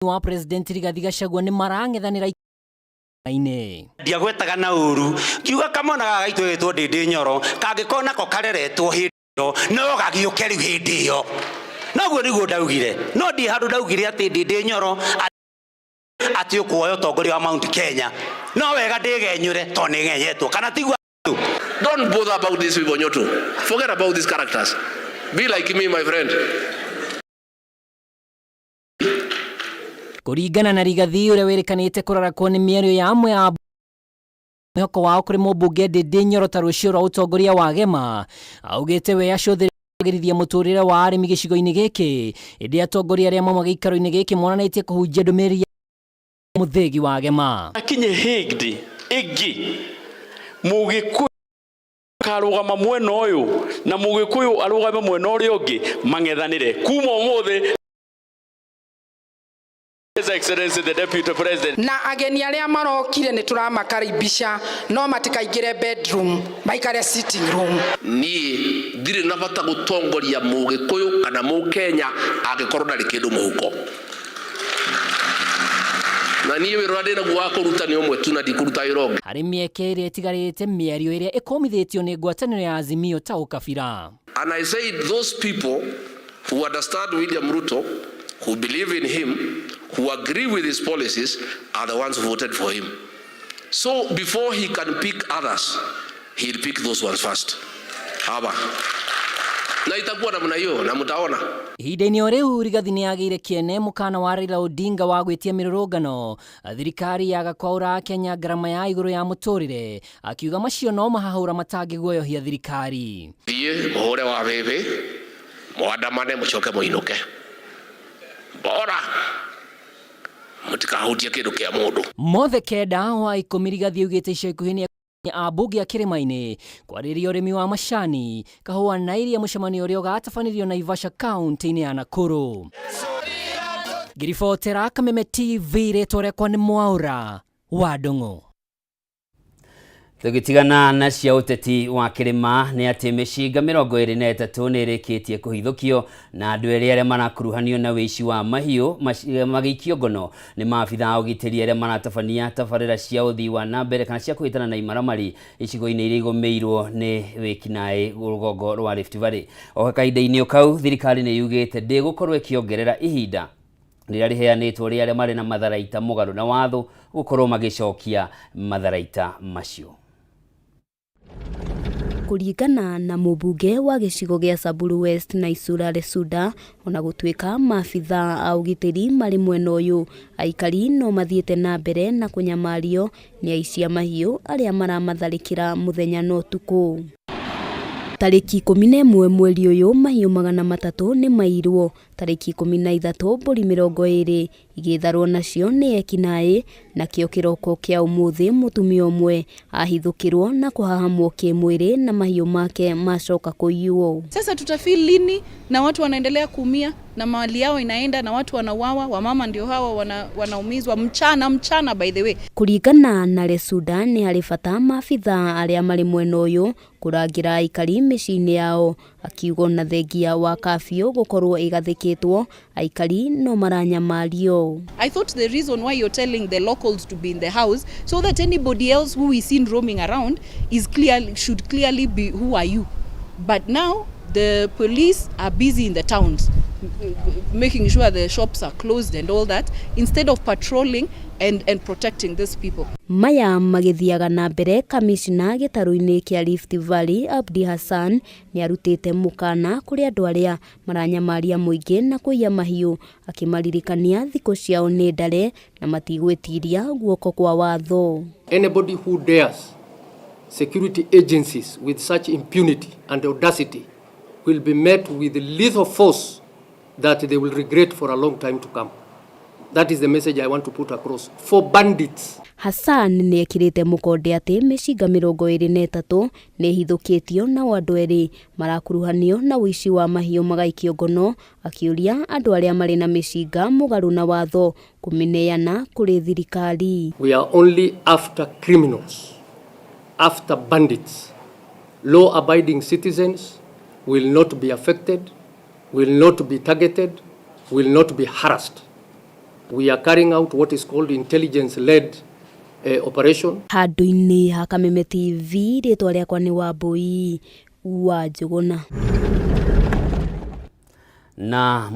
Wa President Rigathi Gachagua nĩ marang'ethanĩra inĩ. Ndiagwetaga na ũru ngiuga kamwana gaka gaitũ gĩtwo Ndĩndĩ Nyoro kangĩkorwo nako kareretwo hĩndĩ ĩyo no gagĩũke rĩu hĩndĩ ĩyo, noguo nĩguo ndaugire. No ndirĩ handũ ndaugire atĩ Ndĩndĩ Nyoro atĩ ũkuoya ũtongoria wa Mount Kenya. No wega ndĩgenyũre tondũ nĩngenyetwo kana tiguo? Don't bother about these people, Nyoto. Forget about these characters. Be like me, my friend. Kũringana na Rigathi, ũrĩa wĩrĩkanĩte kũrarakwo nĩ mĩario ya amwe a mwĩhoko wao kũrĩ mũmbunge Ndĩndĩ Nyoro ta rũciũ rwa ũtongoria wa Gema, augĩte we acũthĩrĩria kwagĩrithia mũtũrĩre wa arĩmi gĩcigo-inĩ gĩkĩ, ĩndĩ atongoria arĩa mauma gĩikaro-inĩ gĩkĩ monanĩtie kũhunjia ndũmĩrĩri ya mũthĩgi wa Gema. Akinye hĩndĩ ĩngĩ Mũgĩkũyũ karũgama mwena ũyũ na Mũgĩkũyũ arũgame mwena ũrĩa ũngĩ mang'ethanĩre kuma ũmũthĩ. His Excellency the Deputy President. Na ageni arĩa marokire nĩ tũramakaribisha, no matikaingĩre bedroom, maikare sitting room. Niĩ ndirĩ na bata gũtongoria Mũgĩkũyũ kana Mũkenya angĩkorwo ndarĩ kĩndũ mũhuko. Na niĩ wĩra ũrĩa ndĩnaguo wa kũruta nĩ ũmwe tu, na ndikũruta wĩra ũngĩ. Harĩ mĩeke ĩrĩa ĩtigarĩte, mĩario ĩrĩa ĩkũmithĩtio nĩ ngwatanĩro ya Azimio ta ũkabira. And I said those people who understand William Ruto, who believe in him, who agree with his policies, are the ones who voted for him. So before he can pick others, he'll pick those ones first. Haba. Na itakuwa namna hiyo na mtaona. Ihinda-inĩ o rĩu, Rigathi nĩ agĩire kĩene mũkana wa Raila Odinga wa gwĩtia mĩrũrũngano thirikari yaga kwaũra Kenya ngarama ya igũrũ ya mũtũrĩre, akiuga macio no mahahũra matangĩguoyohia thirikari. Thiĩ mũhũre wa bĩbĩ, mwandamane, mũcoke mũinũke. Bora mũtikahutie kĩndũ kĩa mũndũ. Mothe 9 wa 10, Rigathi augĩte ica ikuhĩ nĩ ambunge a kĩrĩma-inĩ kwarĩrĩria ũrĩmi wa macani, kahũa na iria, mũcemanio ũrĩa ũgatabanĩrio Naivasha, kaunti-inĩ ya Nakuru. Ngĩribotera Kameme TV, rĩtwa rĩakwa nĩ Mwaũra wa Ndũng'ũ. Tũgĩtigana na cia ũteti wa kĩrĩma, nĩ atĩ mĩcinga 23 nĩ ĩrĩkĩtie kũhithũkio na andũ erĩ arĩa marakuruhanio na wĩici wa mahiũ magĩikio ngono nĩ maabitha a ũgitĩri arĩa maratabania tabarĩra cia ũthii wa na mbere kana cia kũhĩtana na imaramari icigo-inĩ iria igũmĩirwo nĩ wĩkinaĩ rũgongo rwa Rift Valley. O kahinda-inĩ o kau, thirikari nĩ yugĩte ndĩgũkorwo ĩkĩongerera ihinda rĩrĩa rĩheanĩtwo rĩa arĩa marĩ na matharaita mũgarũ na watho gũkorwo magĩcokia matharaita macio. Kũringana na mũmbunge wa gĩcigo gĩa Samburu West Naisula Lesuda, ona gũtuĩka maabitha a ũgitĩri marĩ mwena ũyũ, aikari no mathiĩte na mbere na kũnyamario nĩ aici a mahiũ arĩa maramatharĩkĩra mũthenya na ũtukũ. Tarĩki 11 mweri ũyũ, mahiũ 300 nĩ mairwo. Tarĩki 13, mbũri 20 igĩtharwo nacio nĩ ekinaĩ. Nakĩo kĩroko kĩa ũmũthĩ, mũtumia ũmwe ahithũkĩrwo na kũhahamwo kĩmwĩrĩ na mahiũ make macoka kũiywo. Sasa tutafeel lini na watu wanaendelea kuumia na mali yao inaenda na watu wanauawa, wamama ndio hawa wanaumizwa mchana mchana, by the way. Kũringana na Lesuda, nĩ harĩ bata maabitha arĩa marĩ mwena ũyũ kũrangĩra aikari mĩciĩ-inĩ yao. Akiuga ona thengia wa kabiũ gũkorwo ĩgathĩkĩtwo, aikari no maranyamario. I thought the reason why you're telling the locals to be in the house so that anybody else who is seen roaming around is clear should clearly be, "Who are you?" But now the police are busy in the towns making sure the shops are closed and all that, instead of patrolling and protecting these people. Maya magĩthiaga na mbere, kamishna gĩtarũ-inĩ kĩa Rift Valley Abdi Hassan nĩ arutĩte mũkana kũrĩ andũ arĩa maranyamaria mũingĩ na kũiya mahiũ, akĩmaririkania thikũ ciao nĩ ndare na matigwĩtiria guoko kwa watho. Anybody who dares security agencies with such impunity and audacity will be met with lethal force that they will regret for a long time to come. That is the message I want to put across. For bandits, Hassan nĩ ekĩrĩte mũkonde atĩ mĩcinga 23 nĩ ĩhithũkĩtio, nao andũ erĩ marakuruhanio na ũici wa mahiũ magaikio ngono, akĩũria andũ arĩa marĩ na mĩcinga mũgarũ na watho kũmĩneana kũrĩ thirikari. We are only after criminals, after bandits. Law abiding citizens will not be affected, will not be targeted, will not be harassed. We are carrying out what is called intelligence-led operation. Handũ-inĩ ha Kameme TV, rĩtwa rĩakwa nĩ Wambui wa Njũgũna. Na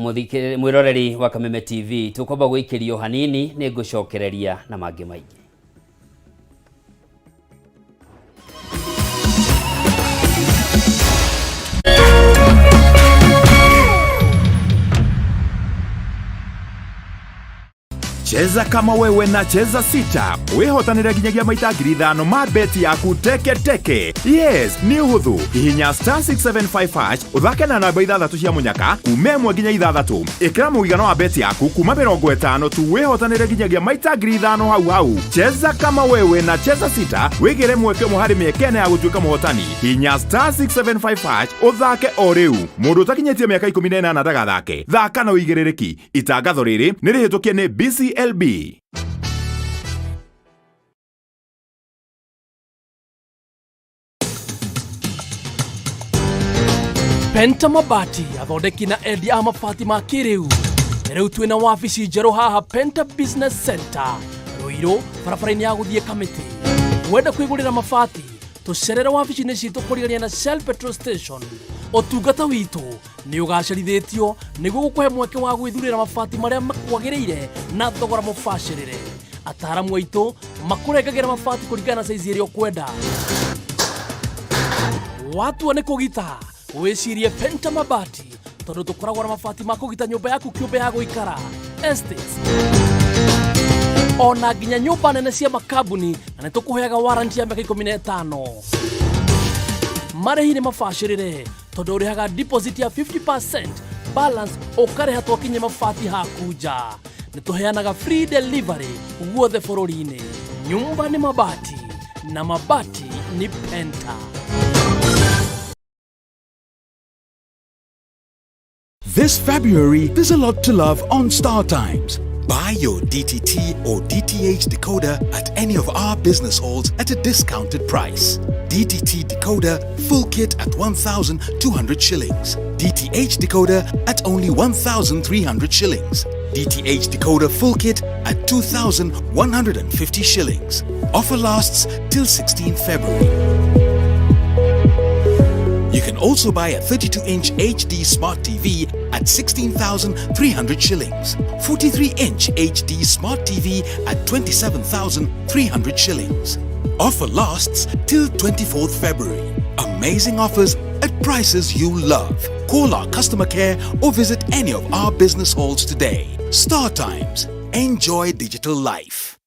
mwiroreri wa Kameme TV, tukwamba gwikirio hanini ni ngucokereria na mangĩ maingĩ. Cheza kama wewe na Cheza Sita wihotanire nginyagia maita 5,000 ma beti yaku teke teke. Yes, ni uhuthu. Hihinya star 675 hash uthake na namba 6 cia munyaka kuma 1 nginya 6. Ikira muigano wa beti yaku kuma 50 tu wihotanire nginyagia maita 5,000 hau hau. Cheza kama wewe na Cheza Sita wigire mweke ũmwe harĩ mĩeke ĩna ya gũtuĩka mũhotani. Hihinya star 675 hash uthake o rĩu. Mũndũ ũtakinyĩtie mĩaka 18 ndagathake. Thaka na ũigĩrĩrĩki. Itangatho rĩrĩ nĩ rĩhĩtũkie nĩ BCLB. Penta Mabati athondeki na endia a mabati ma kĩrĩu. Rĩu twĩna wabici njerũ haha Penta Business Center Ruiru, barabara-inĩ ya gũthiĩ Kamĩtĩ. Wenda kwĩgũrĩra mabati, tũcerere wabici-inĩ citũ kũrigania na Shell Petrol Station. Ũtungata witũ nĩ ũgacerithĩtio nĩguo gũkũhe mweke wa gwĩthurĩra mabati marĩa makwagĩrĩire na thogora mũbacĩrĩre. Ataaramu aitũ makũrengagĩra mabati kũringana na saizi ĩrĩa ũkwenda. Watua nĩ kũgita, wĩcirie Penta Mabati tondũ tũkoragwo na mabati ma kũgita nyũmba yaku kĩũmbe ya gũikara, estates, ona nginya nyũmba nene cia makambuni, na nĩ tũkũheaga warranty ya mĩaka 15. Marĩhi nĩ mabacĩrĩre tondũ ũrĩhaga deposit ya 50%, balance ũkarĩha twakinye mabati haku nja. Nĩ tũheanaga free delivery guothe bũrũri-inĩ. Nyumba ni mabati na mabati ni Penta. This February, there's a lot to love on Star Times. Buy your DTT or DTH decoder at any of our business halls at a discounted price. DTT decoder full kit at 1,200 shillings. DTH decoder at only 1,300 shillings. DTH decoder full kit at 2,150 shillings. Offer lasts till 16 February. You can also buy a 32-inch HD Smart TV at 16,300 shillings, 43-inch HD Smart TV at 27,300 shillings. Offer lasts till 24th February. Amazing offers at prices you love. Call our customer care or visit any of our business halls today. Star Times. Enjoy digital life.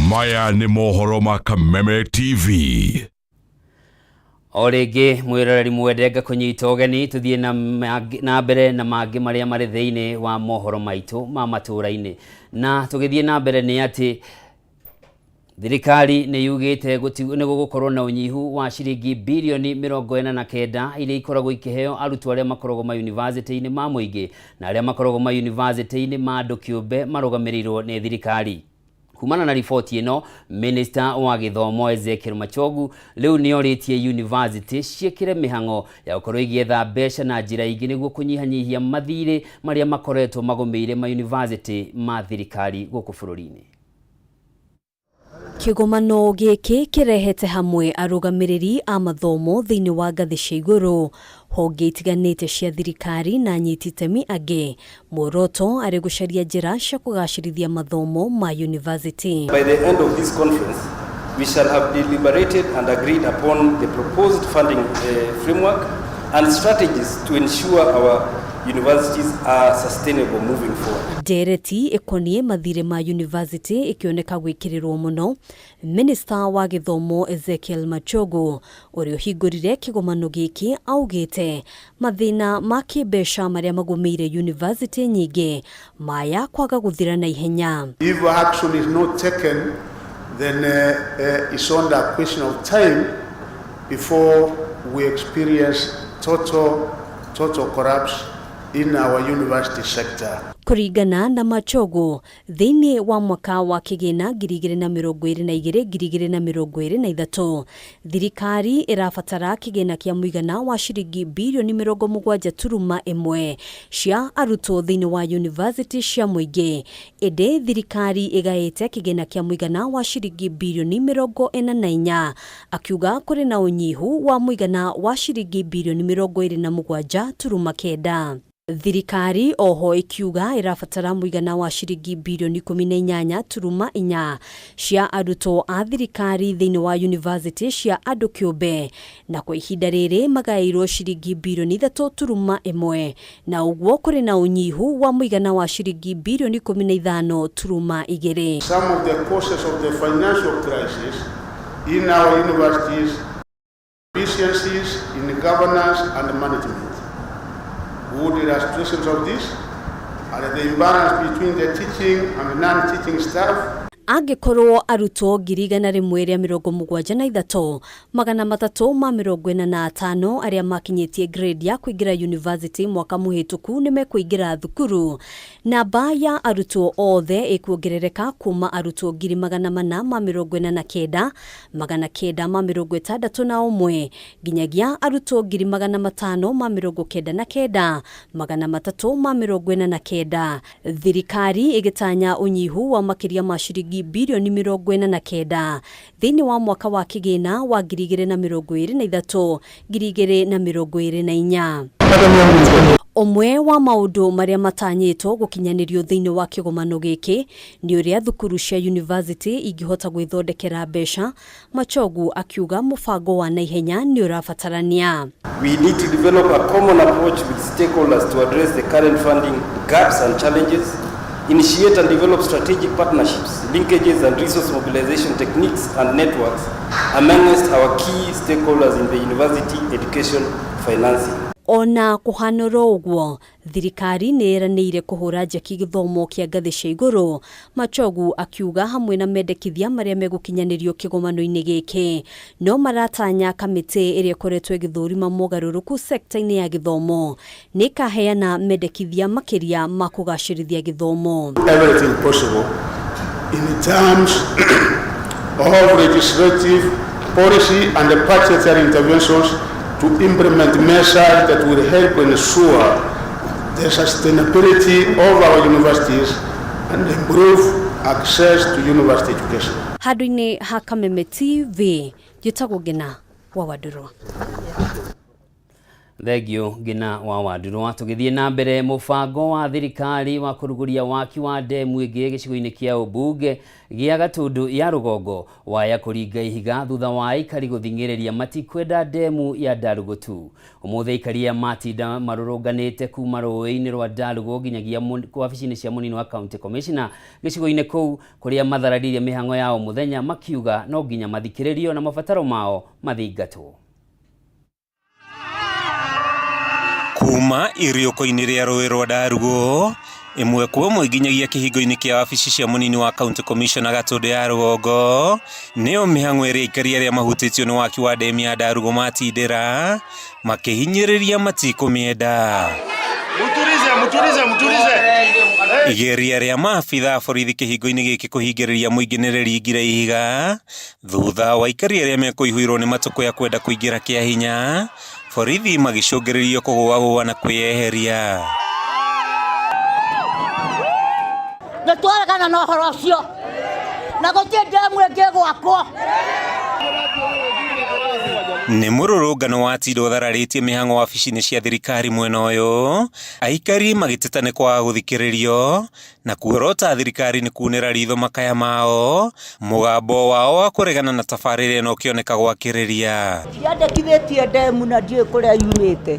Maya nĩ mohoro ma Kameme TV. O rĩngĩ mwĩroreri mwende ngakũnyita ũgeni tũthiĩ na mbere na mangĩ marĩa marĩ thĩinĩ wa mohoro maitũ ma matũra-inĩ. Na tũgĩthiĩ na mbere nĩ atĩ thirikari nĩ yugĩte nĩ gũgũkorwo na ũnyihu wa ciringi bilioni 49 iria ikoragwo ikĩheo arutwo arĩa makoragwo mayunivasĩtĩ-inĩ ma mũingĩ na arĩa makoragwo mayunivasĩtĩ-inĩ ma andũ kĩũmbe marũgamĩrĩirwo nĩ thirikari. Kumana na riboti ĩno, Minister wa gĩthomo Ezekiel Machogu rĩu nĩorĩtie university ciĩkĩre mĩhang'o ya gũkorwo igĩetha mbeca na njĩra ingĩ nĩguo kũnyihanyihia mathirĩ marĩa makoretwo magũmĩire mayunivasĩtĩ ma thirikari gũkũ bũrũri-inĩ. Kĩgomano gĩkĩ kĩrehete hamwe arũgamĩrĩri a mathomo thĩinĩ wa ngathĩ cia igũrũ, honge itiganĩte cia thirikari na anyiti itemi angĩ, muoroto arĩ gũcaria njĩra cia kũgacĩrithia mathomo ma university. By the end of this conference, we shall have deliberated and agreed upon the proposed funding framework and strategies to ensure our universities are sustainable moving forward. Ndereti ĩkoniĩ mathirĩ ma university ĩkĩoneka gwĩkĩrĩrwo mũno. Minister wa gĩthomo Ezekiel Machogu ũrĩa ũhingũrire kĩgomano gĩkĩ augĩte mathĩna ma kĩmbeca marĩa magũmĩire university nyingĩ maya kwaga gũthira na ihenya. If action is not taken, then it's only a question of time before we experience total collapse in our university sector. Kũringana na Machogu, thĩinĩ wa mwaka wa kĩgĩna 2022 2023, thirikari ĩrabatara kĩgĩna kĩa mũigana wa ciringi birioni 70.1 cia arutwo thĩinĩ wa yunivasĩtĩ cia mũingĩ, ĩndĩ thirikari ĩgaĩte kĩgĩna kĩa mũigana wa ciringi birioni 44, akiuga kũrĩ na ũnyihu wa mũigana wa ciringi birioni 27.9. Thirikari oho ikiuga ĩrabatara mũigana wa ciringi birioni 18.4 cia arutwo a thirikari thĩinĩ wa yunivasĩtĩ cia andũ kĩũmbe, na kwa ihinda rĩrĩ magaĩirwo ciringi birioni 3.1, na ũguo kũrĩ na ũnyihu wa mũigana wa ciringi birioni 15.2. Some of the causes of the financial crisis in our universities, deficiencies in governance and management. Good illustrations of this are the imbalance between the teaching and non-teaching staff. Angĩkorwo arutwo 173,345 arĩa makinyĩtie grade ya kũingĩra university mwaka mũhĩtũku nĩ mekũingĩra thukuru, namba ya arutwo othe ĩkuongerereka kuma arutwo 449,961 nginyagia arutwo 599,349. Thirikari ĩgĩtanya ũnyihu wa makĩria ma ciringi birioni 49 thĩinĩ wa mwaka wa kĩgĩna wa 2023 2024. Ũmwe wa maũndũ marĩa matanyĩtwo gũkinyanĩrio thĩinĩ wa kĩgomano gĩkĩ nĩ ũrĩa thukuru cia yunivasĩtĩ ingĩhota gwĩthondekera mbeca. Machogu akiuga mũbango wa naihenya nĩ ũrabatarania. We need to develop a common approach with stakeholders to address the current funding gaps and challenges, initiate and develop strategic partnerships, linkages and resource mobilization techniques and networks amongst our key stakeholders in the university education financing. Ona kũhanora ũguo, thirikari nĩ ĩranĩire kũhũra njeki gĩthomo kĩa ngathĩ cia igũrũ. Machogu akiuga hamwe na mendekithia marĩa megũkinyanĩrio kĩgomano-inĩ gĩkĩ, no maratanya kamĩtĩ ĩrĩa ĩkoretwo ĩgĩthũrima mogarũrũku sekta-inĩ ya gĩthomo nĩ ĩkaheana mendekithia makĩria ma kũgacĩrithia gĩthomo. Everything possible in terms of legislative policy and the budgetary interventions to implement measures that will help ensure the sustainability of our universities and improve access to university education. Handũ-inĩ ha Kameme TV, njĩtagwo Ngina wa Wandũrũ. Thengio Ngina wa Wandũrũ. Tũgĩthiĩ na mbere, mũbango wa thirikari wa kũrugũria waki wa ndemu ĩngĩ gĩcigo-inĩ kĩa ũmbunge gĩa Gatundu ya rũgongo waya kũringa ihiga thutha wa aikari gũthing'ĩrĩria matikwenda ndemu ya Ndarugu tu. Ũmũthĩ aikari aya matinda marũrũnganĩte kuma rũĩ-inĩ rwa Ndarugu nginyagia wabici-inĩ cia mũnini wa county commissioner gĩcigo-inĩ kũu, kũrĩa mathararirie mĩhang'o yao mũthenya makiuga no nginya mathikĩrĩrio na mabataro mao mathingatwo. Kuma iriũko-inĩ rĩa rũĩ rwa Ndarugu ĩmwe kwa ĩmwe nginyagia kĩhingo-inĩ kĩa wabici cia mũnini wa county commissioner Gatundu ya rũgongo, nĩyo mĩhang'o ĩrĩa aikari arĩa mahutĩtio nĩ waki wa ndemu ya Ndarugu matindĩra makĩhinyĩrĩria matikũmĩenda. Muturize, muturize, muturize. Igeria rĩa maabitha a borithi kĩhingo-inĩ gĩkĩ kũhingĩrĩria mũingĩ nĩ rĩringire ihiga thutha wa aikari arĩa mekũihũirwo nĩ matukũ ya kwenda kũingĩra kĩa hinya, borithi magĩcũngĩrĩrio kũgũagũa na kwĩyeheria. Nĩ twaregana na ũhoro ũcio na gũtirĩ ndemu ĩngĩ gwakwo. Nĩ mũrũrũngano watinda ũthararĩtie mĩhang'o wabici-inĩ cia thirikari mwena ũyũ, aikari magĩteta nĩ kwaga gũthikĩrĩrio na kuorota thirikari nĩ kunĩra ritho makaya mao, mũgambo wao wa kũregana na tabarĩra ĩno ũkĩoneka gwakĩrĩria. Ndiandĩkithĩtie ndemu na ndiũĩ kũrĩa yumĩte,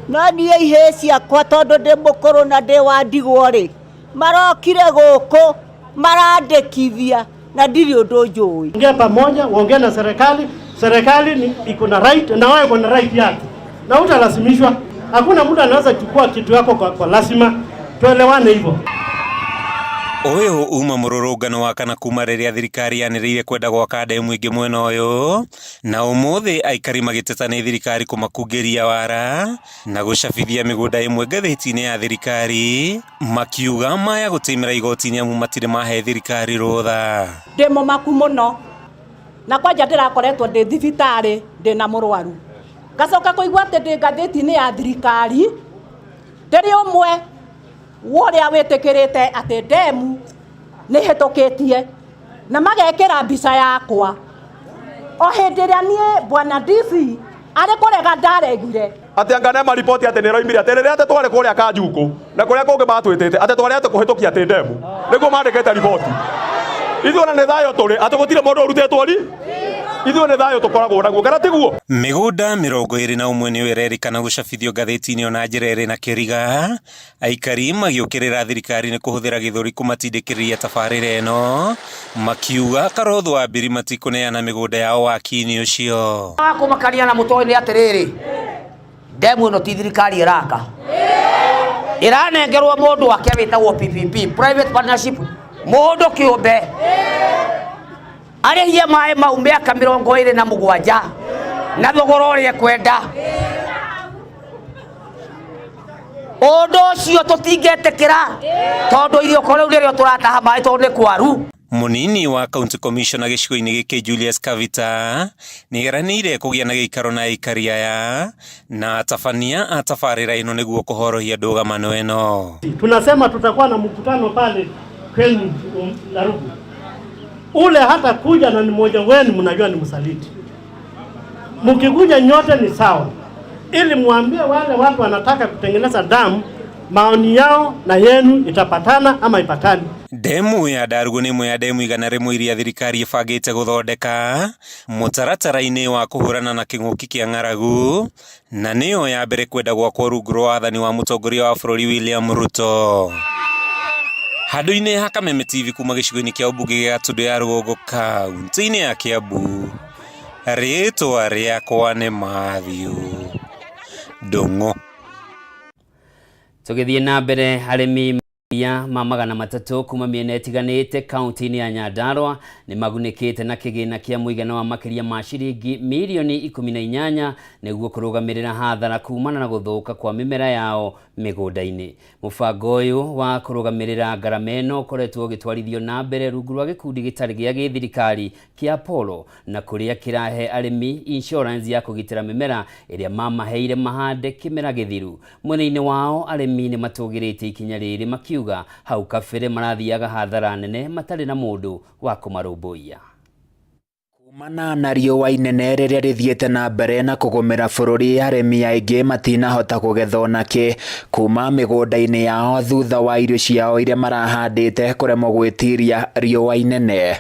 no niĩ ihĩĩ ciakwa tondũ ndĩ mũkũrũ na ndĩ wa ndigwa rĩ, marokire gũkũ marandĩkithia na ndirĩ ũndũ njũĩ. Ongea pamoja, uongee na serikali. Serikali ni iko na right na wewe uko na right yako, na utalazimishwa. Hakuna mtu anaweza chukua kitu yako kwa lazima. Tuelewane hivyo. Ũyũ uma mũrũrũngano wa kana kuma rĩrĩa thirikari yanĩrĩire kwenda gwaka ndemu ĩngĩ mwena ũyũ, na ũmũthĩ aikari magĩteta nĩ thirikari kũmakungĩria wara na gũcabithia mĩgũnda ĩmwe ngathĩti-inĩ ya thirikari, makiuga maya gũtĩmĩra igoti-inĩ amu matirĩ mahe thirikari rũtha. Ndĩ mũmaku mũno na kwanja ndĩrakoretwo ndĩ thibitarĩ ndĩ na mũrwaru, ngacoka kũigua atĩ ndĩ ngathĩti-inĩ ya thirikari ndĩrĩ ũmwe wa ũrĩa wĩtĩkĩrĩte atĩ ndemu nĩ hĩtũkĩtie na magekĩra mbica yakwa o hĩndĩ ĩrĩa niĩ bwana DC arĩ kũrega ndaregire. Atĩ anga nema riboti atĩ nĩ ĩroimire atĩ rĩrĩa atĩ twarĩ kũrĩa Kanjukũ na kũrĩa kũngĩ matwĩtĩte atĩ twarĩ atĩ kũhĩtũkia atĩ ndemu nĩguo mandĩkĩte riboti. Ithuĩ ona nĩ thayũ tũrĩ atĩ gũtirĩ mũndũ ũrutĩtwo ri ithuĩ nĩ thayũ tũkoragwo naguo kana tiguo. Mĩgũnda 21 nĩyo ĩrerĩkana gũcabithio ngathĩti-inĩ ona njĩra ĩrĩ na kĩriga, aikari magĩũkĩrĩra thirikari nĩ kũhũthĩra gĩthũri kũmatindĩkĩrĩria tabarĩra ĩno, makiuga Karotho wa Mbiri matikũneana mĩgũnda yao waki-inĩ ũcio. Wa kũmakania na mũtoĩ nĩ atĩrĩrĩ, ndemu ĩno ti thirikari ĩraka, ĩranengerwo mũndũ wake wĩtagwo PPP, private partnership, mũndũ kĩũmbe arĩhie maĩ mau mĩaka 27 na thogora ũrĩa ekwenda. Ũndũ ũcio tũtingĩtĩkĩra tondũ iriũko rĩu nĩrĩo tũrataha maĩ tondũ nĩ kwaru. Mũnini wa County Commissioner gĩcigo-inĩ gĩkĩ Julius Kavita nĩeranĩire kũgĩa na gĩikaro na aikari aya na atabania a tabarĩra ĩno nĩguo kũhorohia ndũgamano ĩno. Tunasema tutakuwa na mkutano pale kwenu Ndarugu, ule hata kuja na ni mmoja wenu mnajua ni msaliti. Mkikuja nyote ni sawa, ili muambie wale watu wanataka kutengeneza damu maoni yao na yenu itapatana ama ipatani. Ndemu ya Ndarugu nĩ ĩmwe ya ndemu 100 iria thirikari ĩbangĩte gũthondeka mũtaratara-inĩ wa kũhũrana na kĩng'ũki kĩa ng'aragu, na nĩyo ya mbere kwenda gwakwo rungu rwa wathani wa mũtongoria wa bũrũri William Ruto. Handũ-inĩ ha Kameme TV kuma gĩcigo-inĩ kĩa ũmbunge gĩa Gatundu ya Rũgongo kaunti-inĩ ya Kiambu, rĩtwa rĩakwa nĩ Matthew Ndung'u. Tũgĩthiĩ na mbere, arĩmi ya ma 300 kuma mĩena ĩtiganĩte kaunti-inĩ ya Nyandarua nĩ magunĩkĩte na kĩgĩna kĩa mũigana wa makĩria ma ciringi mirioni 18 nĩguo kũrũgamĩrĩra hathara kumana na gũthũka kwa mĩmera yao mĩgũnda-inĩ. Mũbango ũyũ wa kũrũgamĩrĩra ngarama ĩno ũkoretwo ũgĩtwarithio na mbere rungu rwa gĩkundi gĩtarĩ gĩa gĩthirikari kĩa Apollo, na kũrĩa kĩrahe arĩmi insurance ya kũgitĩra mĩmera ĩrĩa mamaheire mahande kĩmera gĩthiru. Mwena-inĩ wao arĩmi nĩ matũgĩrĩtie ikinya rĩrĩ makiuga hau kabere marathiaga hathara nene matarĩ na mũndũ wa kũmarũmbũiya. Kumana na riũa inene rĩrĩa rĩthiĩte na mbere na kũgũmĩra bũrũri, arĩmi aingĩ matinahota kũgetha onakĩ kuma mĩgũnda-inĩ yao thutha wa irio ciao iria marahandĩte kũremwo gwĩtiria riũa inene.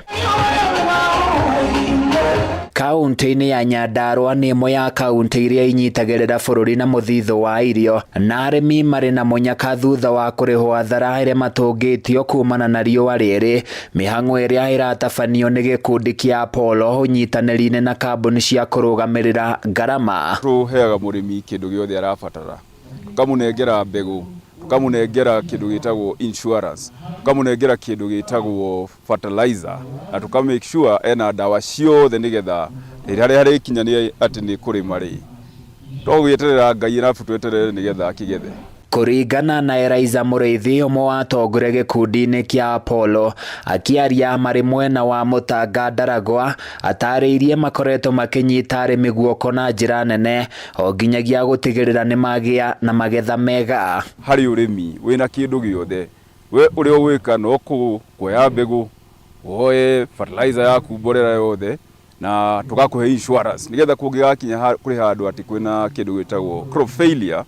Kaunti-inĩ ya Nyandarua nĩ ĩmwe ya kaunti iria inyitagĩrĩra bũrũri na mũthithũ wa irio, na arĩmi marĩ na mũnyaka thutha wa kũrĩhwo hathara ĩrĩa matũngĩtio kumana na riũa rĩrĩ. Mĩhang'o ĩrĩa ĩratabanio nĩ gĩkundi kĩa Apollo ũnyitanĩri-inĩ na kambuni cia kũrũgamĩrĩra ngarama. Tũheaga mũrĩmi kĩndũ gĩothe arabatara, tũkamũnengera mbegũ, tũkamũnengera kĩndũ gĩtagwo insurance, tũkamũnengera kĩndũ gĩtagwo fertilizer, na tũka make sure ena ndawa ciothe nĩgetha rĩrĩa harĩkinya nĩ atĩ nĩ kũrĩma rĩ, to gweterera Ngai arabu tweterere nĩgetha akĩgethe. Kũringana na Eliza Mũrĩithi, ũmwe wa atongoria gĩkundi-inĩ kĩa Apollo, akĩaria marĩ mwena wa Mũtanga Ndaragwa, atarĩirie makoretwo makĩnyita arĩmi guoko na njĩra nene o nginyagia gũtigĩrĩra nĩ magĩa na magetha mega. Harĩ ũrĩmi wĩna kĩndũ gĩothe, we ũrĩa ũgwĩka no kuoya mbegũ, woe fertilizer yaku, mborera yothe, na tũgakũhe insurance nĩgetha kũngĩgakinya kũrĩ handũ atĩ kwĩna kĩndũ gĩtagwo crop failure,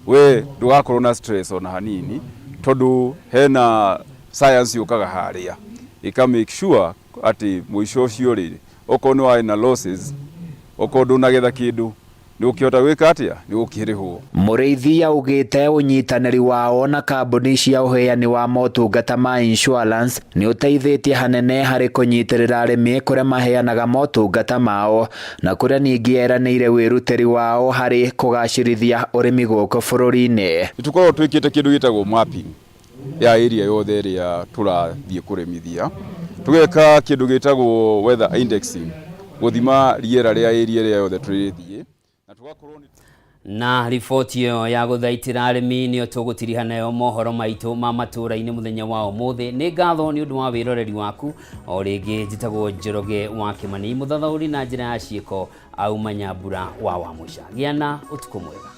we ndũgakorwo na stress ona hanini, tondũ hena science yũkaga harĩa ĩka make sure atĩ mũico ũcio rĩ, okorwo nĩ warĩ na losses, okorwo ndũnagetha kĩndũ, nĩ ũkĩhota gwĩka atĩa, nĩ ũkĩrĩhwo. Mũrĩithi augĩte ũnyitanĩri wao na kambuni cia ũheani wa motungata ma insurance nĩ ũteithĩtie hanene harĩ kũnyitĩrĩra arĩmi kũrĩa maheanaga motungata mao, na kũrĩa ningĩ eranĩire wĩrutĩri wao harĩ kũgacĩrithia ũrĩmi gũkũ bũrũri-inĩ. Nĩ tũkoragwo twĩkĩte kĩndũ gĩtagwo mapping. ya area yothe ĩrĩa tũrathiĩ kũrĩmithia. Tũgeka kĩndũ gĩtagwo weather indexing, gũthima rĩera rĩa area ĩrĩa yothe tũrĩthiĩ. Na riboti ĩyo ya gũthaitĩra arĩmi nĩyo tũgũtiriha nayo mohoro maitũ ma matũũra-inĩ mũthenya wa ũmũthĩ. Nĩ ngatho nĩ ũndũ wa wĩroreri waku. O rĩngĩ njĩtagwo Njoroge wa Kĩmani, mũthathaũri na njĩra ya ciĩko auma Nyambura wa Wamũca. Gĩa na ũtukũ mwega.